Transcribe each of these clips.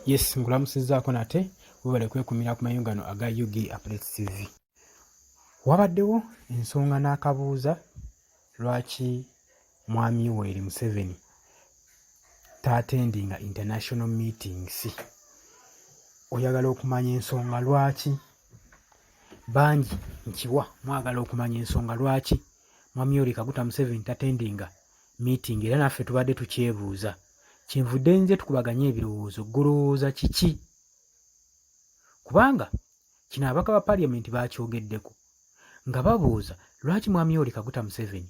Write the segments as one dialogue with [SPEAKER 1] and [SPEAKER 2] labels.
[SPEAKER 1] Yes, nkulamusizzaako nate, webale kwekumira ku mayungu gano aga UG Updates TV. Wabaddewo ensonga n'akabuuza lwaki Mwami Yoweri Museveni taatendinga international meetings. Oyagala okumanya ensonga lwaki? Bangi nkiwa mwagala okumanya ensonga lwaki Mwami Yoweri Kaguta Museveni tatendinga meeting era naffe tubadde tukyebuuza. Kyenvudde nze tukubaganye ebirowoozo ggolowooza kiki? Kubanga kino ababaka ba parliament baakyogeddeko nga babuuza lwaki Mwami Yoweri Kaguta Museveni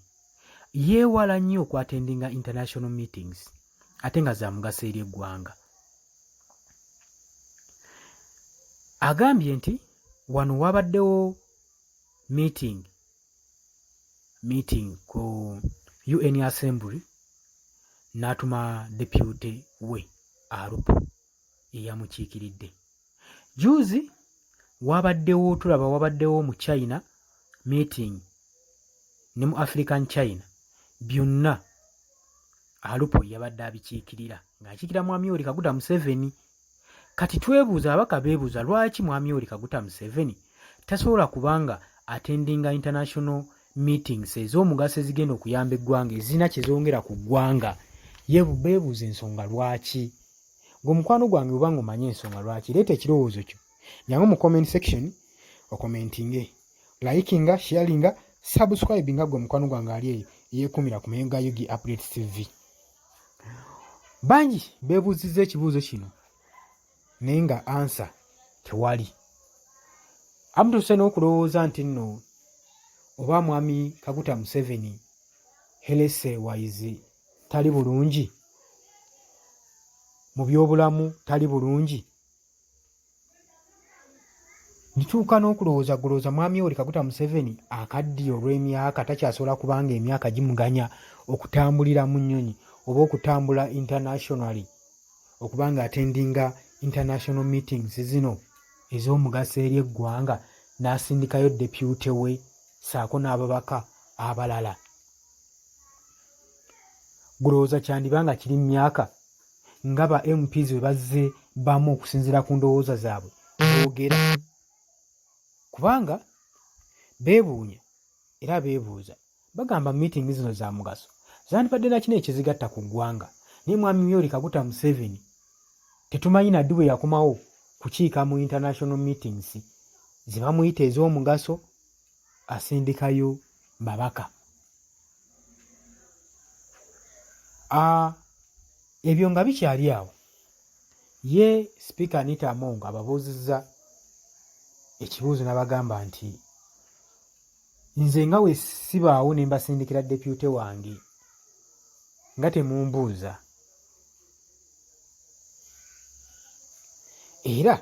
[SPEAKER 1] yeewala nnyo okwatendinga international meetings ate nga za mugaso eri eggwanga. Agambye nti wano wabaddewo meeting meeting ku UN Assembly n'atuma deputy we Alupo eyamukiikiridde. Juuzi wabaddewo tulaba wabaddewo mu China meeting ne mu African China byonna Alupo yabadde abikiikirira ng'akiikira Mwami Yoweri Kaguta Museveni. Kati twebuuza ababaka beebuuza lwaki Mwami Yoweri Kaguta Museveni tasobola kubanga attendinga international meetings ez'omugaso ezigenda okuyamba eggwanga ezirina kye zongera ku ggwanga. Ye beebuuza ensonga lwaki. Gwe mukwano gwange oba ng'omanyi ensonga lwaki, leeta ekirowoozo kyo. Jangu mu comment section okomentinge, likinga, sharinga, subscribinga gwe mukwano gwange ali eyo eyeekuumira ku mayengo ga UG Updates TV. Bangi beebuuzizza ekibuuzo kino naye nga ansa tewali. Amutuuse n'okulowooza nti nno oba mwami Kaguta Museveni health wise tali bulungi, mu byobulamu tali bulungi. Ntuuka n'okulowooza golowooza mwami Yoweri Kaguta Museveni akaddiye olw'emyaka takyasobola kubanga emyaka gimuganya okutambulira mu nnyonyi oba okutambula internationally okuba nga attendinga international meetings zino ez'omugaso eri eggwanga n'asindikayo deputy we ssaako n'ababaka abalala. Gulowooza kyandiba nga kiri mu myaka nga ba MPs bwe bazze bamu okusinziira ku ndowooza zaabwe boogera kubanga beebuunya era beebuuza bagamba meeting zino za mugaso zandibadde nakino ekizigatta ku ggwanga naye mwami Yoweri Kaguta Museveni tetumanyi naddi bwe yakomawo kukiika mu international meetings ze bamuyita ez'omugaso asindikayo babaka. Ebyo nga bikyali awo, ye Sipiika Anita Among ababuuzizza ekibuuzo n'abagamba nti nze nga we sibaawo ne mbasindikira depute wange nga temumbuuza era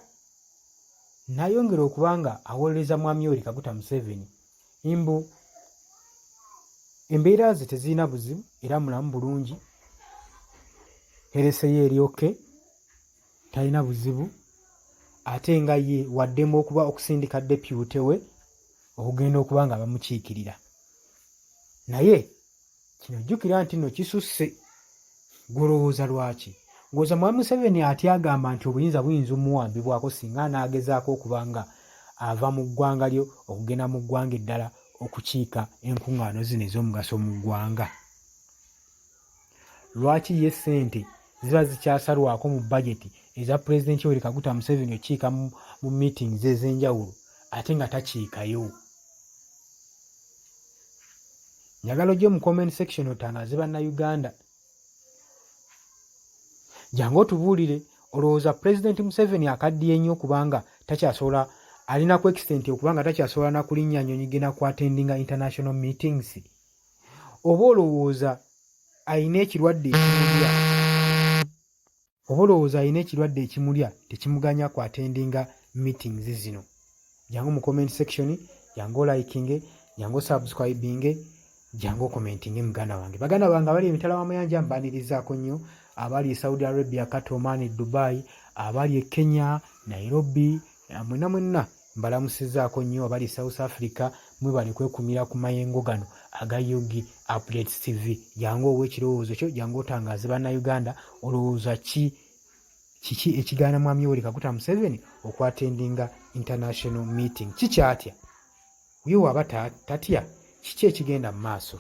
[SPEAKER 1] n'ayongera okuba nga awolereza Mwami Yoweri Kaguta Museveni mbu embeera ze tezirina buzibu era mulamu bulungi, herese ye eri oke, talina buzibu ate nga ye waddembe okuba okusindika depute we okugenda okuba nga bamukiikirira naye Kino jjukira nti nno kisusse. Ggwe olowooza lwaki? Ng'oza Mwami Museveni atya agamba nti obuyinza buyinza omuwambibwako singa anaagezaako okuba nga ava mu ggwanga lyo okugenda mu ggwanga eddala okukiika enkung'aano zino ez'omugaso mu ggwanga? Lwaki ye ssente ziba zikyasalwako mu bajeti eza Pulezidenti Yoweri Kaguta Museveni okukiika mu meetings ez'enjawulo ate nga takiikayo? Njagala ojje mu comment section otangaze bannayuganda. Jangu otubuulire olowooza Pulezidenti Museveni akaddiye nnyo okubanga takyasobola alina ku extent okubanga takyasobola na kulinnya nnyonyi genda ku attendinga international meetings oba olowooza alina ekirwadde ekimulya Oba olowooza alina ekirwadde ekimulya tekimuganya ku attendinga meetings zino? Jangu mu comment section, jangu olikinge, jangu osubscribinge, jangu okomentinge muganda wange. Baganda bange abali emitala w'amayanja mbanirizaako nnyo, abali e Saudi Arabia, Qatar, Oman, Dubai, abali e Kenya, Nairobi, mwenna mwenna Mbalamusizaako nnyo abali e South Africa, mwebale kwekumira ku mayengo gano aga Ug Updates TV. Jangu owe ekirowoozo kyo, jangu otangaaze bannayuganda olowooza ki Kiki ekigaana Mwami Yoweri Kaguta Museveni okwatendinga international meeting? Kikyatya ye waaba tatya? Kiki ekigenda mu maaso?